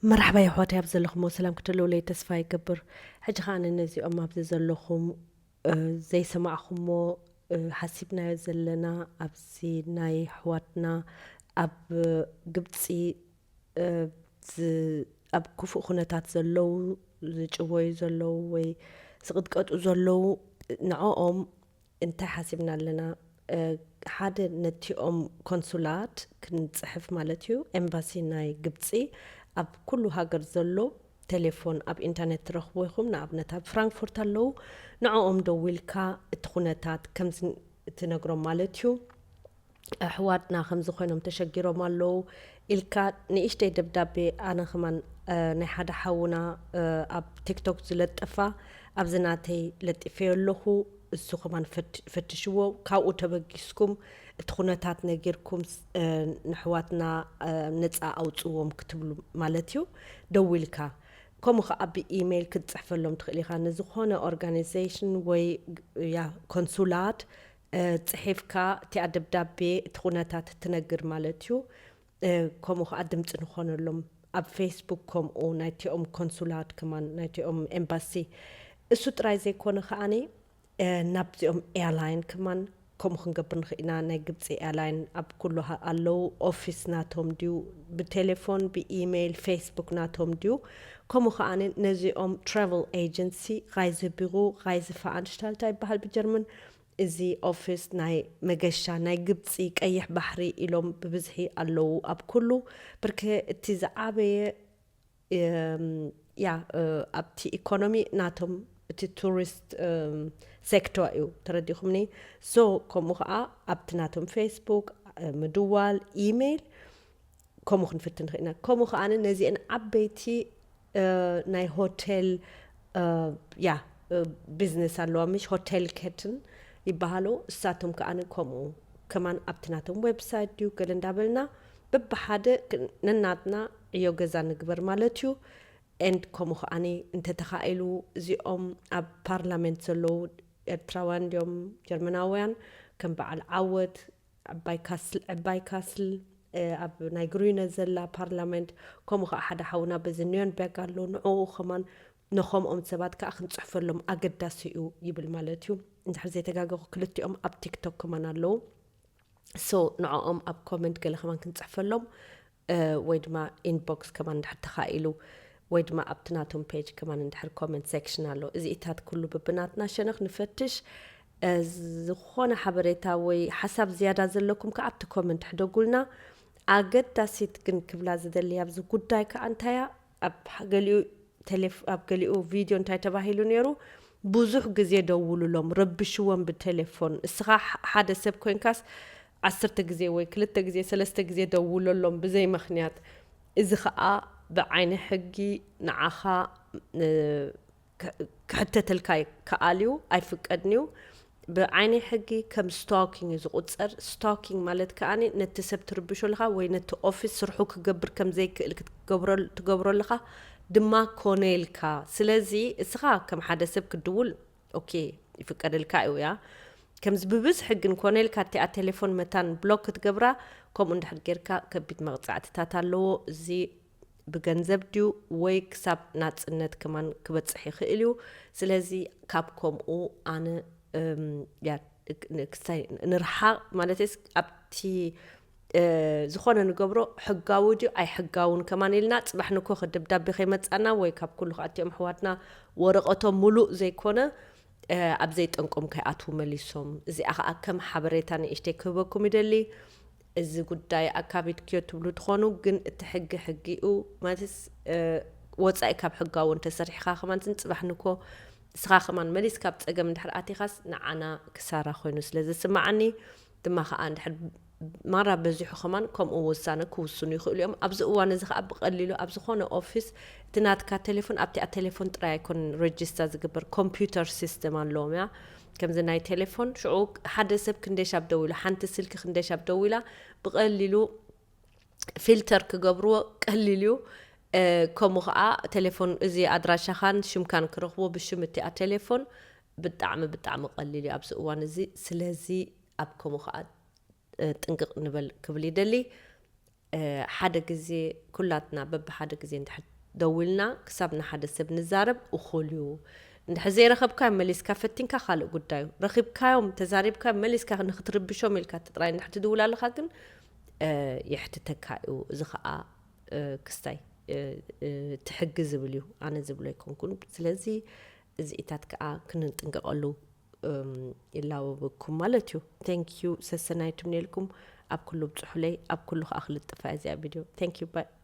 መርሓባ የሕዋተይ፣ ኣብ ዘለኹሞ ሰላም ክትህልውለይ ተስፋ ይገብር። ሕጂ ኸኣ ነዚኦም ኣብዚ ዘለኹም፣ እ፣ ዘይሰማዕኹሞ፣ እ፣ ሓሲብናዮ ዘለና ኣብዚ ናይ ኣሕዋትና ኣብ ግብጺ፣ እ፣ ዝ-፣ ኣብ ክፉእ ኩነታት ዘለዉ፣ ዝጭወዩ ዘለዉ ወይ ዝቕጥቀጡ ዘለዉ፣ ንዕኦም እንታይ ሓሲብና ኣለና? እ፣ ሓደ ነቲኦም ኮንሱላት ክንጽሕፍ ማለት እዩ። ኤምባሲ ናይ ግብጺ ኣብ ኩሉ ሃገር ዘሎ ቴሌፎን ኣብ ኢንተርኔት ትረኽቡ ኢኹም። ንኣብነት ኣብ ፍራንክፉርት ኣለዉ። ንዕኦም ደዊልካ እቲ ኩነታት ከምዚ ትነግሮም ማለት እዩ። ኣሕዋትና ከምዚ ኮይኖም ተሸጊሮም ኣለዉ ኢልካ ንእሽተይ ደብዳቤ ኣነ ከማን፣ እ፣ ናይ ሓደ ሓውና፣ እ፣ ኣብ ቲክቶክ ዝለጠፋ ኣብዚ ናተይ ለጢፈዮ ኣለኹ። እሱ ከማን ፈት-፣ ፈትሽዎ። ካብኡ ተበጊስኩም እቲ ኩነታት ነጊርኩም፣ እ፣ ንኣሕዋትና፣ እ፣ ነጻ ኣውጽዎም ክትብሉ ማለት እዩ። ደዊልካ ከምኡ ኸኣ ብኢሜይል ክትጽሕፈሎም ትኽእል ኢኻ። ንዝኾነ ኦርጋናይዜሽን ወይ፣ ያ፣ ኮንሱላት፣ እ፣ ጽሒፍካ እቲኣ ደብዳቤ እቲ ኩነታት ትነግር ማለት እዩ። እ፣ ከምኡ ኸኣ ድምጺ ንኾነሎም። ኣብ ፌስቡክ ከምኡ ናይቲኦም ኮንሱላት ከማን ናይቲኦም ኤምባሲ። እሱ ጥራይ ዘይኮነ ከኣኒ፣ እ፣ ናብዚኦም ኤርላይን ከማን ከምኡ ክንገብር ንኽእል ኢና። ናይ ግብጺ ኤርላይን ኣብ ኩሉ ሃ-፣ ኣለዉ። ኦፊስ ናቶም ድዩ፣ ብቴሌፎን፣ ብኢሜይል፣ ፌስቡክ ናቶም ድዩ? ከምኡ ከኣኒ ነዚኦም ትራቨል ኤጀንሲ፣ ራይዘ ቢሮ፣ ራይዘ ቨራንሽታልታ ይበሃል ብጀርመን። እዚ ኦፊስ ናይ መገሻ ናይ ግብጺ ቀይሕ ባሕሪ ኢሎም ብብዝሒ ኣለዉ ኣብ ኩሉ። ብርክ እቲ ዝዓበየ፣ እም፣ ያ፣ እ፣ ኣብቲ ኢኮኖሚ ናቶም እቲ ቱሪስት፣ እም፣ ሴክተር እዩ። ተረዲኹምኒ? ሶ፣ ከምኡ ኸኣ ኣብቲ ናቶም ፌስቡክ፣ እ፣ ምድዋል፣ ኢሜይል፣ ከምኡ ክንፍትን ንኽእል ኢና። ከምኡ ኸኣ ነዚአን ዓበይቲ፣ እ፣ ናይ ሆቴል፣ እ፣ ያ፣ እ፣ ቢዝነስ ኣለዋ፣ ምሽ ሆቴል ኬትን ይበሃሉ። እሳቶም ከኣ ከምኡ ከማን ኣብቲ ናቶም ዌብሳይት ድዩ ገለ እንዳበልና በብሓደ ክ-፣ ነናትና ዕዮ ገዛ ንግበር ማለት እዩ። ኤንድ ከምኡ ከኣ እንተተኻኢሉ እዚኦም ኣብ ፓርላሜንት ዘለዉ ኤርትራውያን ድዮም ጀርመናውያን ከም በዓል ዓወት፣ ዕባይ ካስል፣ ዕባይ ካስል፣ እ፣ ኣብ ናይ ግሪነ ዘላ ፓርላመንት፣ ከምኡ ኸዓ ሓደ ሓውና በዚ ኒዮንበርግ ኣሎ፣ ንዕኡ ኸማን ነኸምኦም ሰባት ከኣ ክንጽሕፈሎም ኣገዳሲ እዩ ይብል ማለት እዩ። እንድሕር ዘይተጋገኹ ክልቲኦም ኣብ ቲክቶክ ከማን ኣለዉ። ሶ ንዕኦም ኣብ ኮመንት ገለ ከማን ክንጽሕፈሎም፣ እ፣ ወይ ድማ ኢንቦክስ ከማን እንድሕር ተኻኢሉ፣ ወይ ድማ ኣብቲ ናቶም ፔጅ ከማን እንድሕር ኮመንት ሴክሽን ኣሎ። እዚኢታት ኩሉ ብብናትና ሸነኽ ንፈትሽ። እ፣ ዝኾነ ሓበሬታ ወይ ሓሳብ ዝያዳ ዘለኩም ከኣ ኣብቲ ኮመንት ሕደጉልና። ኣገዳሲት ግን ክብላ ዝደሊ ኣብዚ ጉዳይ ከኣ እንታያ፣ ኣብ ገሊኡ ቴሌፍ-፣ ኣብ ገሊኡ ቪድዮ እንታይ ተባሂሉ ነይሩ? ብዙሕ ግዜ ደውሉሎም፣ ረብሽዎም ብቴሌፎን። እስኻ ሕ-፣ ሓደ ሰብ ኮይንካስ ዓሰርተ ግዜ ወይ ክልተ ግዜ፣ ሰለስተ ግዜ ደውለሎም ብዘይ ምኽንያት። እዚ ኸኣ ብዓይኒ ሕጊ ንዓኻ፣ እ፣ ክ-፣ ክሕተተልካ ይከኣል እዩ፣ ኣይፍቀድን እዩ። ብዓይኒ ሕጊ ከም ስቶኪንግ እዩ ዝቑጸር። ስቶኪንግ ማለት ከኣ ነቲ ሰብ ትርብሾ ኣለኻ ወይ ነቲ ኦፊስ ስርሑ ክገብር ከም ዘይክእል ክትገብረል-፣ ትገብሮ ኣለኻ ድማ ኮነ ኢልካ። ስለዚ እስኻ ከም ሓደ ሰብ ክትድውል፣ ኦኬ፣ ይፍቀደልካ እዩ፣ ያ። ከምዚ ብብዝሒ ግን ኮነ ኢልካ እቲኣ ቴሌፎን መታን ብሎክ ክትገብራ፣ ከምኡ እንድሕር ጌርካ ከቢድ መቕጻዕትታት ኣለዎ። እዚ ብገንዘብ ድዩ ወይ ክሳብ ናጽነት ከማን ክበጽሕ ይኽእል እዩ። ስለዚ ካብ ከምኡ ኣነ፣ እም፣ ያ፣ ክ-፣ ን-፣ ክሳይ ንርሓቕ ማለትስ ኣብቲ፣ እ፣ ዝኾነ ንገብሮ ሕጋዊ ድዩ ኣይሕጋውን ከማን ኢልና ጽባሕ ንኮ ከ ደብዳቤ ከይመጻና ወይ ካብ ኩሉ ከኣቲኦም ኣሕዋትና ወረቐቶም ምሉእ ዘይኮነ፣ እ፣ ኣብ ዘይጠንቆም ከይኣትዉ መሊሶም። እዚኣ ከኣ ከም ሓበሬታ ንእሽተይ ክህበኩም ይደሊ። እዚ ጉዳይ ኣካቢድክዮ ትብሉ ትኾኑ፣ ግን እቲ ሕጊ ሕጊ እዩ። ማለትስ፣ እ፣ ወጻኢ ካብ ሕጋዊ እንተሰሪሕኻ ከማን ጽባሕ ንኮ ንስኻ ከማን መሊስካ ኣብ ጸገም እንድሕር ኣቲኻስ ንዓና ክሳራ ኮይኑ ስለ ዝስምዓኒ ድማ ከኣ እንድሕር ማራ በዚሑ ከማን ከምኡ ውሳነ ክውስኑ ይኽእሉ እዮም። ኣብዚ እዋን እዚ ከኣ ብቐሊሉ ኣብ ዝኾነ ኦፊስ እቲ ናትካ ቴሌፎን ኣብቲኣ ቴሌፎን ጥራይ ኣይኮነን ሬጅስተር ዝግበር፣ ኮምፒውተር ሲስተም ኣለዎም እያ። ከምዚ ናይ ቴሌፎን ሽዑ ሓደ ሰብ ክንደይ ሻብ ደዊሉ፣ ሓንቲ ስልኪ ክንደይ ሻብ ደዊላ ብቐሊሉ ፊልተር ክገብርዎ ቀሊል እዩ። እ፣ ከምኡ ኸዓ ቴሌፎን እዚ ኣድራሻኻን ሽምካን ክረኽቦ ብሽም እቲኣ ቴሌፎን ብጣዕሚ፣ ብጣዕሚ ቀሊል እዩ ኣብዚ እዋን እዚ። ስለዚ ኣብ ከምኡ ኸዓ፣ እ፣ ጥንቅቕ ንበል ክብል ይደሊ። ሓደ ግዜ ኩላትና በብሓደ ግዜ እንድሕር ደዊልና ክሳብ ንሓደ ሰብ ንዛረብ እኹል እዩ። እንድሕር ዘይረኸብካዮም መሊስካ ፈቲንካ ካልእ ጉዳዩ። ረኺብካዮም ተዛሪብካዮም መሊስካ ንክትርብሾም ኢልካ ጥራይ እንድሕር ትድውል ኣለኻ ግን የሕትተካ እዩ። እዚ ከዓ ክስታይ ትሕጊ ዝብል እዩ። ኣነ ዝብሎ ኣይኮንኩን። ስለዚ እዚኢታት ከዓ ክንጥንቀቐሉ ይላወበኩም ማለት እዩ። Thank you ሰሰናይቱም ነልኩም ኣብ ኩሉ ብፅሑለይ ኣብ ኩሉ ከዓ ክልጥፋ እዚኣ ቪድዮ። Thank you bye።